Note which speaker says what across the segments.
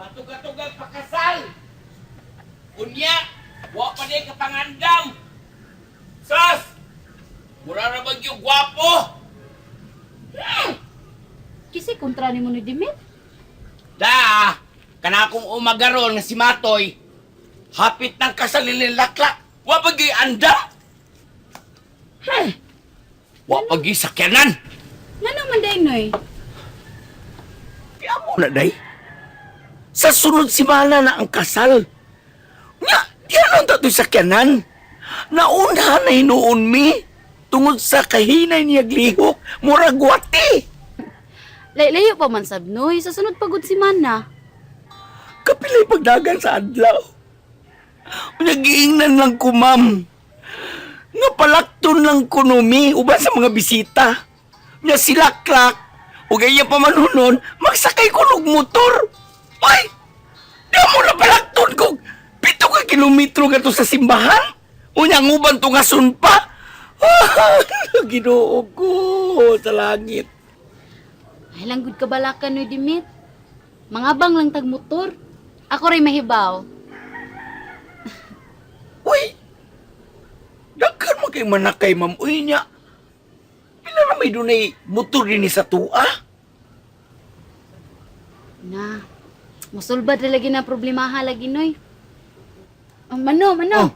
Speaker 1: Matugatugang pakasal. Unya, wa pa di kapangandam. Sus! Mura ra ba gyud gwapo?
Speaker 2: Kasi kontra ni mo ni Dimit.
Speaker 1: Da, kana akong umagaron nga si Matoy. Hapit ng kasal ni Laklak. Wa pa gyud andam. Wa pa gyud sakyanan.
Speaker 2: Nga naman day, Noy.
Speaker 1: Kaya mo na, day. Sa sunod simana na ang kasal. Nga, di anong tato'y sakyanan. Nauna na hinuon mi. Tungod sa kahinay niya glihok, murag wati.
Speaker 2: Lay-layo pa man sab, Noy. Sa sunod pagod si Mana.
Speaker 1: Kapilay pagdagan sa adlaw. Nagiingnan lang ko, ma'am. Nga palakton lang ko numi, uban sa mga bisita. Nga silaklak, ug iya pa manunon, magsakay ko og motor. Ay! Di mo na palakton ko. 7 ka kilometro ka to sa simbahan. Unya ang uban to nga sunpa. Ginoo ko sa langit.
Speaker 2: Ay, langgod ka balakan, Noy Dimit. Mangabang lang tag motor. Ako ray mahibaw.
Speaker 1: Uy! Daghan mo kay manakay, ma'am. Uy niya. Pila na may dunay motor din sa tuwa?
Speaker 2: Na, musulbad na lagi na problemaha lagi, Noy. Oh, mano, mano.
Speaker 3: Oh,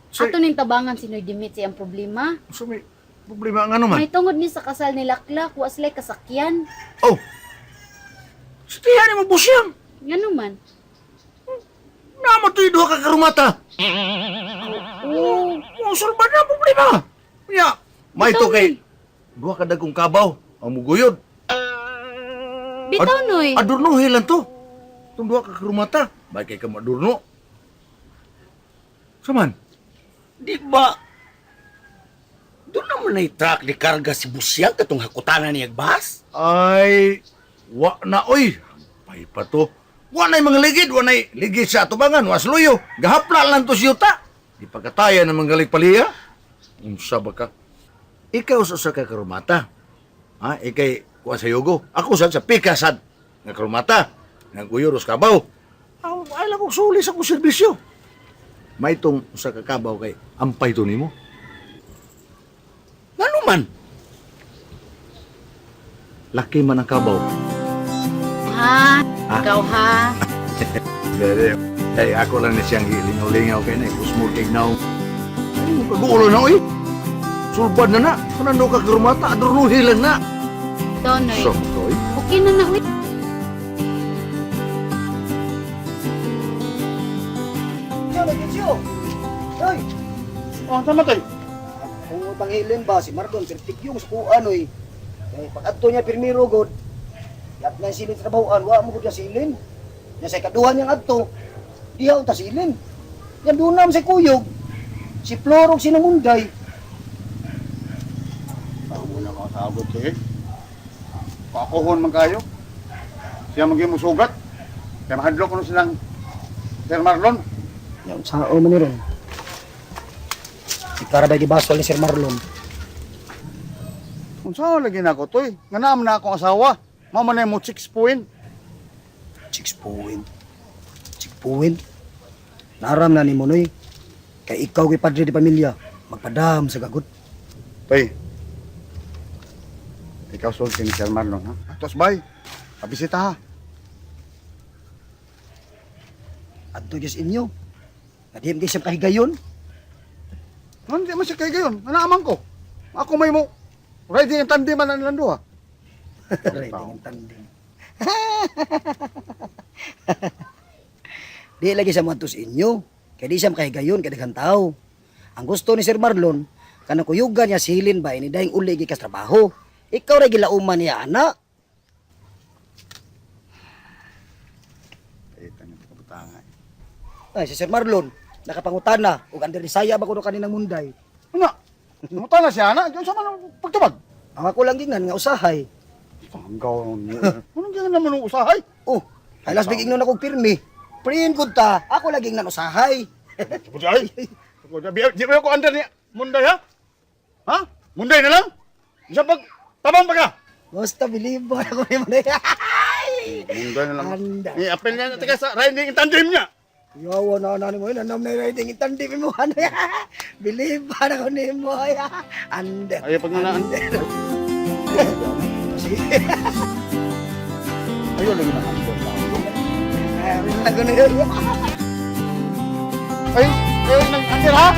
Speaker 3: sir.
Speaker 2: Ato ning tabangan si Noy Dimit siyang problema.
Speaker 3: So may problema nga naman.
Speaker 2: May tungod ni sa kasal ni Laklak, wa sila'y kasakyan.
Speaker 3: Oh. Sa tiyan mo busyang.
Speaker 2: Nga naman.
Speaker 3: Namo to'y duha ka karumata. Oh, musulba na ang problema. Nya, may to
Speaker 2: Bitaw,
Speaker 3: kay duha ka dagkong kabaw ang muguyod.
Speaker 2: Bitaw, Noy.
Speaker 3: Adurno hilan to. Itong duha ka karumata. May kay ka madurno. Saman?
Speaker 1: Di ba? Doon naman na truck ni karga si Busyang katong hakutanan niya bas.
Speaker 3: Ay, wa na oy. Pay pa to. Wa na'y mga ligid, wa na'y ligid sa atubangan, wa sa luyo. Gahapla lang to siyuta. Di pagkataya ng mga ligpaliya. Unsa ba ka? Ikaw sa usa ka karumata. Ha? Ikay kuha sa yugo. Ako sad sa pikasad nga karumata. Naguyod os kabaw. Aw, ay lang kong suli sa kong serbisyo. May tong usa ka kabaw kay ampay to nimo.
Speaker 1: Ngano man?
Speaker 3: Laki man ang kabaw.
Speaker 2: Ha?
Speaker 3: Ah.
Speaker 2: Ikaw ha?
Speaker 3: Dere. Ay, ako lang na siyang gilingaw-lingaw kay na kusmur kay now. Ay, mo kagulo na oy. Sulbad na na. Kanano ka karumata, adurnuhi lang na.
Speaker 2: Ikaw, Noy.
Speaker 3: So, oy.
Speaker 2: Okay na na, uy.
Speaker 4: Hoy!
Speaker 3: Oh, tama tay.
Speaker 4: Kung panghilin ba si Marlon pertigyong sa kuan oy. Kay pag adto niya pirmiro god. Yat na silin sa trabahoan, wa mo gud niya silin. Nya sa ikaduha niyang adto, diha unta silin. Yan doon naman sa kuyog. Si Flor og sinamunday.
Speaker 5: Ako na kasabot eh. Pakuhon man kayo. Siya maging musugat. Kaya mahadlok ko na silang Sir Marlon.
Speaker 4: Yan sa man ni ron. Si Karabay gibasol ni Sir Marlon.
Speaker 5: Kung saan lagi na ako to eh. Nga naam na akong asawa. Mama na mo chicks point.
Speaker 4: Chicks point. Chick point. Naram na ni Monoy. Kay ikaw kay padre di pamilya, magpadam sa gagot.
Speaker 5: Tay. Ikaw sulti ni Sir Marlon ha. Atos bay. Pabisita ha.
Speaker 4: Adto gyud sa inyo. Nadihim kay siyang kahigayon.
Speaker 5: Hindi man siya kay gayon. Nga naaman ko. Ako may mo. Riding ang tandem man ang nilang duha.
Speaker 4: Riding ang tandem. Di lagi sa mga sa inyo. Kaya di siya makahigayon, kaya daghang tao. Ang gusto ni Sir Marlon, kanang kuyugan niya silin ba, ini dahing uli gikas trabaho. Ikaw ray gilauman niya, anak.
Speaker 5: Ay, tangin kabutanga.
Speaker 4: Ay, si Sir Marlon, nakapangutana, ug under ni saya ba kuno kaninang munday.
Speaker 5: Ano? Namuta na siya na. Diyan sa man ang pagtubag.
Speaker 4: Ang ako lang gingnan nga usahay.
Speaker 5: Tanggaw niyo. Anong ganyan naman ang usahay?
Speaker 4: Oh, ay las biging nun akong pirmi. Priin gud ta, ako lagi ngnan usahay.
Speaker 5: Ay! Di ba ako under ni Munday ha? Ha? Munday na lang? Isa pag tabang pa ka?
Speaker 4: Basta bilib ako ni Munday.
Speaker 5: Munday na lang.
Speaker 4: Anda.
Speaker 5: Ni apel niya na taga sa riding in tandem niya.
Speaker 4: Yawa na na nimo nanam na riding in tandem mo ano ya. Believe ba na ko nimo ya. Anda.
Speaker 5: Ayaw pag nanaan.
Speaker 4: Sige.
Speaker 5: Ayaw lagi na under.
Speaker 4: Ay, ko na yun.
Speaker 5: Ay, ayaw nang under ha?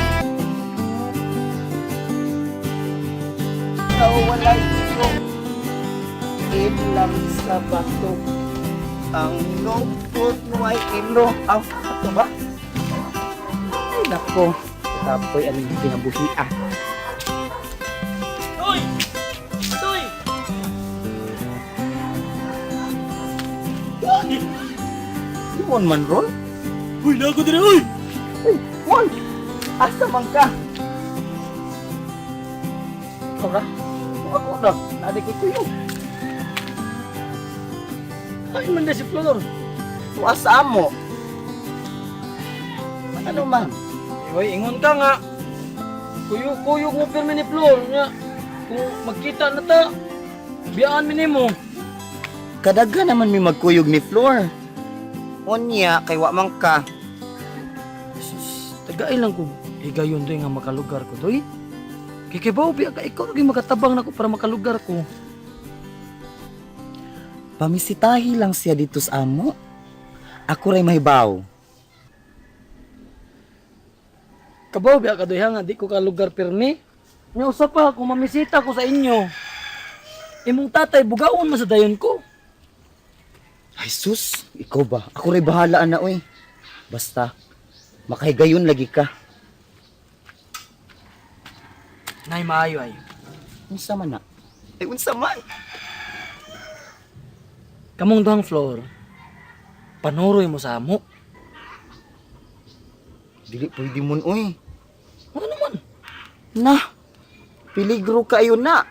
Speaker 1: Walay ko ilang sa bato. Ang lungkot mo ay ilo. Aw, ato ba? Ay, nako. Tapoy ang kinabuhi ah.
Speaker 6: Toy! Toy!
Speaker 1: Mon man ron?
Speaker 6: Uy, nago dire uy!
Speaker 1: Uy, Mon! Asa man ka? Ikaw ra? Ako na. Naaday ko tuyo.
Speaker 6: Ay man na si Flor.
Speaker 1: Tuwa sa amo. Ano man?
Speaker 6: Uy, ingon ka nga. Kuyo-kuyo mo pirmi ni Flor nya. Kung magkita na ta, biyaan mi nimo.
Speaker 1: Kadaga naman mi magkuyog ni Flor. Unya, kay wa man ka.
Speaker 6: Sus, tagay lang ko. Higayon doy nga makalugar ko doy. Kay kay bawo biya ka ikaw lagi makatabang nako para makalugar ko.
Speaker 1: Pamisitahi lang siya dito sa amo. Ako ray mahibaw.
Speaker 6: Kabaw biya ka doy ha nga di ko kalugar pirmi. Nya usa pa kung mamisita ko sa inyo. Imong tatay bugaon man sa dayon ko.
Speaker 1: Ay sus, ikaw ba? Ako ray bahala na oy. Basta makahigayon lagi ka.
Speaker 6: Nay maayo ay.
Speaker 1: Unsa man na? Ay unsa man?
Speaker 6: Kamong duhang Flor. Panuroy mo sa amo.
Speaker 1: Dili pwede mon oy.
Speaker 6: Ano naman?
Speaker 1: Na. Peligro kayo na.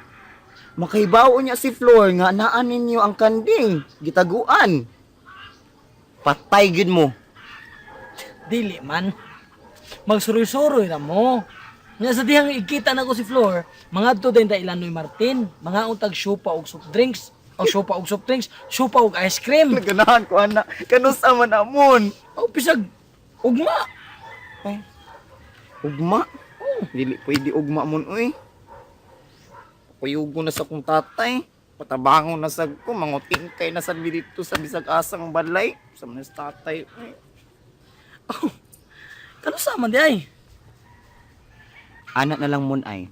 Speaker 1: Makahibaw niya si Flor nga naan ninyo ang kanding gitaguan. Patay gyud mo.
Speaker 6: Dili man. Magsuroy-suroy na mo. Nga sa dihang ikita na ko si Flor, mga to din da Ilanoy Martin, mga untag syupa og soft drinks, o syupa og soft drinks, syupa og ice cream.
Speaker 1: Naganahan ko ana. Kanus man amon?
Speaker 6: O pisag ugma.
Speaker 1: Ay. Ugma? Dili pwede ugma mon oy. Kuyugo na sa kong tatay. Patabangon na sa ko, mangutingkay na sa dito sa bisag asang balay. Sa mga tatay. Uy.
Speaker 6: Kano sa man di ay?
Speaker 1: Ana na lang mon ay.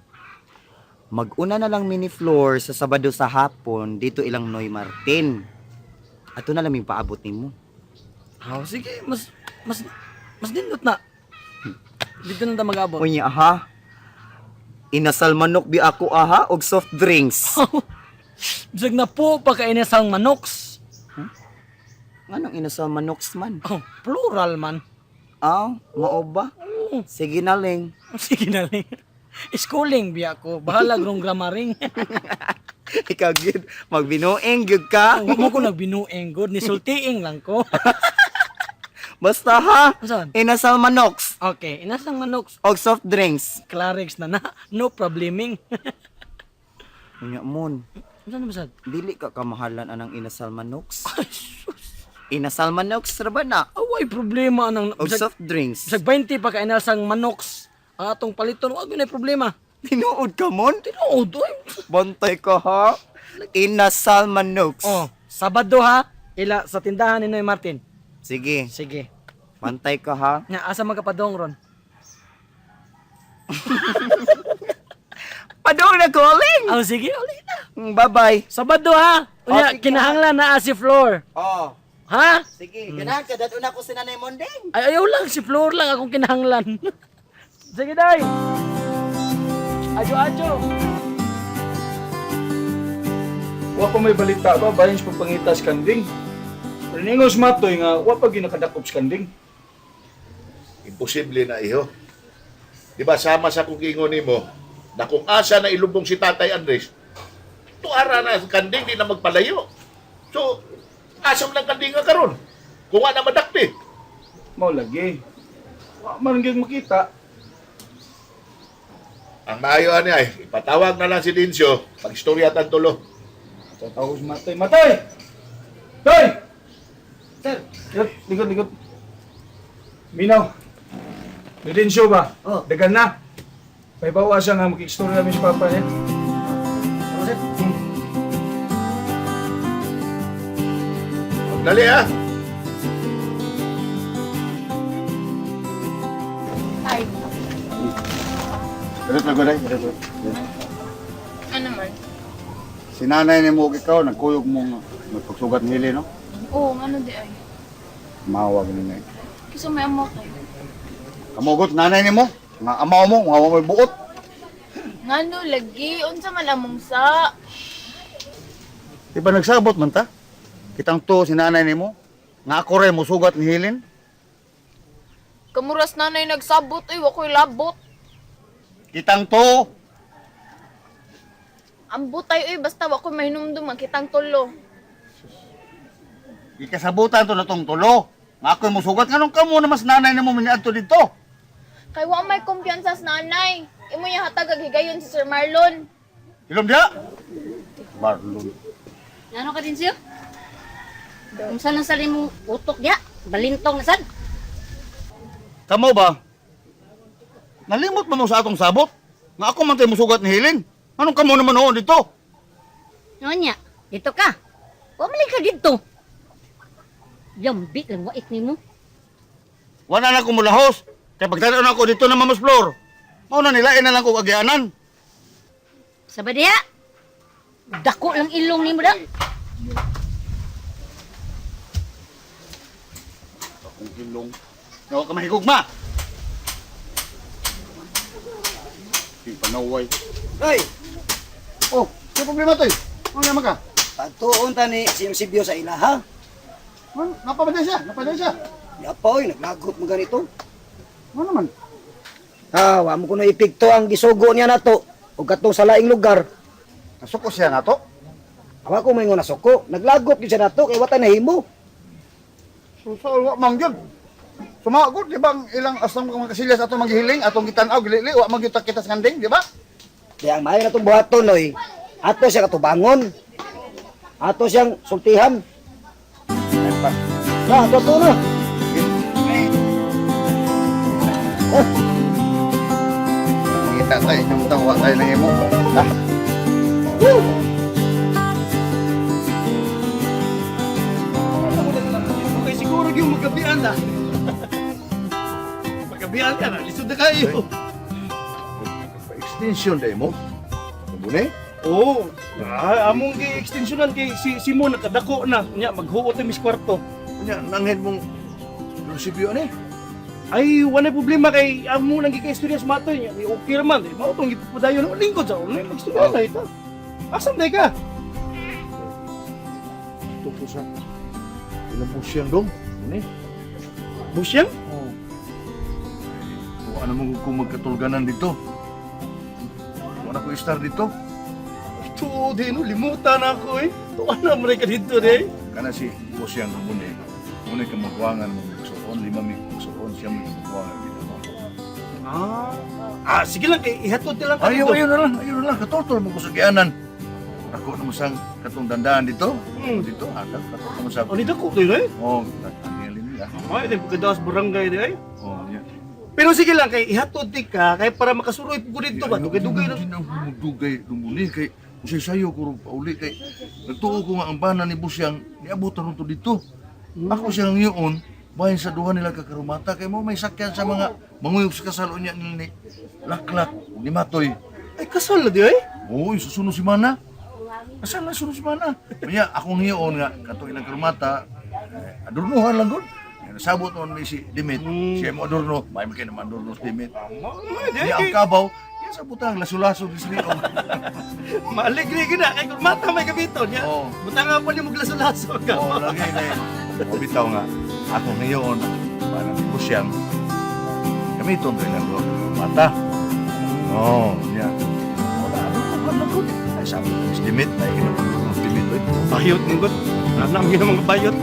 Speaker 1: Maguna na lang mini floor sa Sabado sa hapon dito ilang Noy Martin. Ato na lang yung paabot nimo.
Speaker 6: Oh, sige, mas mas mas nindot na. Dito na ta mag-abot.
Speaker 1: Unya aha. Inasal manok bi ako aha og soft drinks.
Speaker 6: Bisag na po pa kay inasang manoks.
Speaker 1: Nganong inasal manoks man?
Speaker 6: Oh, plural man.
Speaker 1: Aw, mao ba?
Speaker 6: Oo.
Speaker 1: Sige na ling.
Speaker 6: Sige na lang. Schooling biya ko. Bahala grong grammaring.
Speaker 1: Ikaw gyud magbinuing gyud ka.
Speaker 6: Ang mo ko nagbinueng god ni sultiing lang ko.
Speaker 1: Basta ha.
Speaker 6: Unsa?
Speaker 1: Inasal manoks
Speaker 6: Okay, inasang manoks.
Speaker 1: og soft drinks.
Speaker 6: Clarix na na. No probleming.
Speaker 1: Unya mon,
Speaker 6: Unsa na basad?
Speaker 1: dili ka kamahalan anang inasal manoks.
Speaker 6: Ay, sus.
Speaker 1: Inasal manoks ra ba na?
Speaker 6: Away problema anang
Speaker 1: Og
Speaker 6: bisag,
Speaker 1: soft drinks.
Speaker 6: bisag 20 pa ka inasang manoks. Ang atong paliton wa gyud nay problema.
Speaker 1: Tinuod ka mon?
Speaker 6: Tinuod oy.
Speaker 1: Bantay ka ha? Inasal manoks.
Speaker 6: Oh, Sabado ha. Ila sa tindahan ni Noy Martin.
Speaker 1: Sige,
Speaker 6: Sige.
Speaker 1: bantay ka ha.
Speaker 6: Nga asa magkapadong ron?
Speaker 1: Padong na calling.
Speaker 6: Oh, sige, uli na.
Speaker 1: Bye-bye.
Speaker 6: Sabado ha. Unya
Speaker 1: Oh, sige.
Speaker 6: kinahanglan na si Flor.
Speaker 1: Oh,
Speaker 6: Ha?
Speaker 1: sige. Ganahan ka dadun ako si Nanay Mondeng.
Speaker 6: Ay, ayaw lang, si Flor lang akong kinahanglan. Sige, day! Ajo, ajo!
Speaker 7: Wa pa may balita ba bahin sa pagpangita sa kanding. Pero ningos matoy nga wa pa gyud nakadakop sa kanding.
Speaker 8: Imposible na iho. Di ba sama sa kong ingon nimo na kung asa na ilubong si Tatay Andres, tuara na ang kanding di na magpalayo. So, asa man ang kanding nga karon? Kung wa na madakpi.
Speaker 7: Mao lagi. Wa man gyud makita.
Speaker 8: Ang maayo ani ay ipatawag na lang si Lincio pag istorya tan tulo.
Speaker 7: Sa tawag si Matoy, Matoy! Toy!
Speaker 4: Sir.
Speaker 7: Likod, likod, likod. Minaw. Nilin ba?
Speaker 4: Oh.
Speaker 7: Dagan na. May bawa siya nga mag-istorya namin si Papa niya.
Speaker 4: Ano, sir?
Speaker 8: Dali ha.
Speaker 2: Ay,
Speaker 5: Diretso na gulay, diretso.
Speaker 9: Ano man?
Speaker 5: Si nanay ni mo ikaw, nagkuyog mo nga. Magpagsugat ni Hili, no?
Speaker 9: Oo, ano di ay.
Speaker 5: Mawag ni nay.
Speaker 9: Kisa may amo kay.
Speaker 5: Kamugot nanay ni mo, nga amaw mo, nga wa mo'y buot.
Speaker 9: Ngano lagi unsa man among sa?
Speaker 5: Di ba nagsabot man ta? Kitang to si nanay ni mo, nga ako rin musugat ni Hilin.
Speaker 9: Kamuras nanay nagsabot uy, wa ko'y labot.
Speaker 5: Kitang to,
Speaker 9: Ambutay uy, basta wa ko'y mahinumdum ang kitang tulo.
Speaker 5: ikasabutan to na tong tulo. Nga ako'y musugat, nganong kamo na mas nanay ni mo miniadto dito?
Speaker 9: Kay wa may kumpiyansa sa nanay. Imo niya hatag ag higayon si Sir Marlon.
Speaker 5: Ilom diya! Marlon.
Speaker 2: Ano ka din siyo? Kung saan ang sali mong utok diya? Balintong na sad?
Speaker 5: Kamo ba? Nalimot ba mo sa atong sabot? Nga ako man tayo musugat ni Hilin. Anong kamo naman noon dito?
Speaker 2: Ano niya? Dito ka. Pumalik ka dito. Yambi lang wait nimo.
Speaker 5: Wala na akong mulahos. Kaya pagtanaw na ako dito na Mama's Floor. Mao na nila, na lang ko agyanan.
Speaker 2: Sa ba diha? Dako lang ilong nimo da.
Speaker 5: Akong hilong. Nawa ka mahigugma. Di panaway.
Speaker 4: Ay,
Speaker 5: Oh, may problema to eh. Ano naman ka?
Speaker 4: pagtuon ta ni si Eusebio sa ilaha.
Speaker 5: Ano? Napapaday siya, napaday siya.
Speaker 4: Di pa oy, naglagot mo ganito.
Speaker 5: Ano naman?
Speaker 4: Ah, wa mo kuno epekto ang gisugo niya nato ug katong sa laing lugar.
Speaker 5: Nasuko siya na to.
Speaker 4: Awa ko maingon na suko, naglagot gyud siya nato kay wa ta nahimo.
Speaker 5: So, so wa man gyud. Sumagod, di ba ang ilang asang mga kasilyas atong maghiling, atong gitan-aw, gilili, wa man gyud ta kita sa kanding, di ba?
Speaker 4: Di ang maayo natong buhaton oy. Ato siya katubangon. Ato siyang sultihan.
Speaker 5: Ay pa.
Speaker 4: Na, ato to na.
Speaker 5: Kita tayo, yung tawa tayo ng imo. Ha?
Speaker 6: Okay, siguro yung magkabian na. Magkabian ka na, lisod na kayo.
Speaker 3: Pa-extension dahil mo. Mabunay?
Speaker 7: Oo. Ah, among gi-extensionan kay si Simon nakadako na. Nya maghuot na mis kwarto.
Speaker 3: Nya, nanghin mong Eusebio ni.
Speaker 7: Ay, wala problema kay amo nang gika-istorya sa matoy niya. May okay raman. Eh, mao tong gipadayon ng lingkod sa ulo. Magstorya na ito. Asan day ka?
Speaker 3: Ito po sa ilang busyang dong. Mabunay.
Speaker 7: Busyang?
Speaker 3: Oo. Kung ano mo kung magkatulganan dito. Wala ko star dito.
Speaker 7: Ito, di no, limutan ako eh. Tuwa na mo rin ka dito eh.
Speaker 3: Kana si Busyang muna. Muna ka magkuangan mo magsuon, lima mi magsuon siya mo magkuangan dito mo.
Speaker 7: Ah, ah sige lang kay ihatod na lang ka
Speaker 3: Ayaw,
Speaker 7: dito.
Speaker 3: ayaw na lang, ayaw na lang. Katultol mo ko sa gianan. Ako na mo sang katong dandaan dito. Dito, atak, katultol mo sa...
Speaker 7: Oh, ni dako to eh.
Speaker 3: Oh, ang nila.
Speaker 7: Ay, di pagkadaos barangay di ay.
Speaker 3: Oh, yeah.
Speaker 7: Pero sige lang kay ihatod di ka kay para makasuroy ko dito ba. Dugay-dugay lang.
Speaker 3: Hindi na dugay dumuni kay usay sayo ko ron pauli kay nagtuo ko nga ang bana ni Busyang niabot ron to dito. Ako siyang ngayon bahin sa duha nila kakarumata kay mo may sakyan sa mga manguyog sa kasal unya nila ni Laklak ug ni Matoy.
Speaker 7: Ay kasal na di ay.
Speaker 3: Oy, susunod si Mana. Asa na sunod si Mana? Kanya akong hiyon nga katong ilang karumata eh, adornuhan lang gud. Nasabot noon may si Dimit. Siya mo adorno, may makina naman adorno si Dimit.
Speaker 7: Ay, di
Speaker 3: Niya
Speaker 7: ay.
Speaker 3: ang kabaw, yan sa butang laso-laso di sliong.
Speaker 7: Maaligri gina kay kung mata may gamiton niya.
Speaker 3: Oo.
Speaker 7: Butang nga pa niyo maglaso-laso ka.
Speaker 3: Oo, lagi na eh. O bitaw nga, ako ngayon, parang ni Busyang, gamiton to ilang ro. Mata. Oo, niya. Wala, ano ko, ano ko. Ay, sabi ko, si Dimit, ay kinapagod ng Dimit.
Speaker 7: Bayot ninggot. Anam gina mga bayot.